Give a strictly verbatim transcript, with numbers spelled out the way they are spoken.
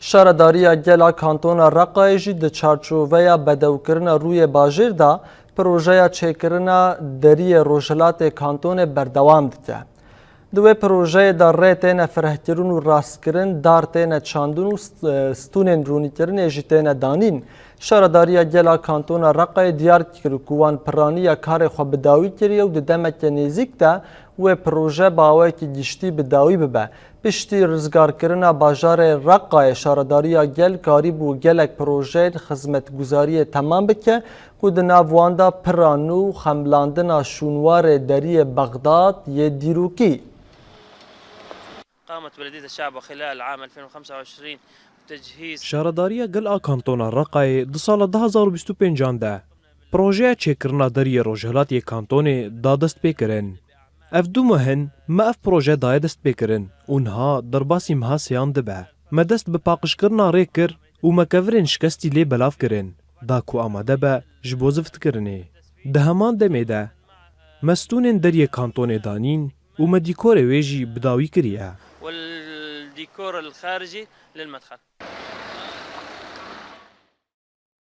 Şaredariya Gel a Kantona Reqayê jî di çarçoveya bedewkirina rûyê bajêr de projeya çêkirina deriyê rojhilatê kantonê berdewam dike. Di wê projeyê de rê têne firehkirin û rastkirin, dar têne çandin û st-, stûnên rûnîkirinê jî têne danîn. Şaredariya Gel a Kantona Reqayê diyar kir ku wan piraniya karê xwe bi dawî kiriye û di demeke nêzîk de wê proje bi awayekî giştî bi dawî bibe. Piştî rizgarkirina bajarê Reqayê, Şaredariya Gel karîbû gelek projeyên xizmetguzariyê temam bike ku di nav wan de pira nû, xemlandina şûnwarê deriyê Bexdad yê dîrokî. قامت بلدية الشعب خلال عام ألفين وخمسة وعشرين بتجهيز Şaredariya Gel a Kantona Reqayê di sala du hazar û bîst û pêncan de projeya çêkirina deriyê rojhilatiyê kantonê da destpêkirin. Ev du meh in me ev proje daye destpêkirin û niha derbasî meha sêyan dibe. Me dest bi paqijkirina rê kir û me kevirên şikestî lê belav kirin, da ku amade be ji bo ziftkirinê. Di heman demê de me stûnên deriyê kantonê danîn û me dîkorê wê jî bi dawî kiriye. والديكور الخارجي للمدخل.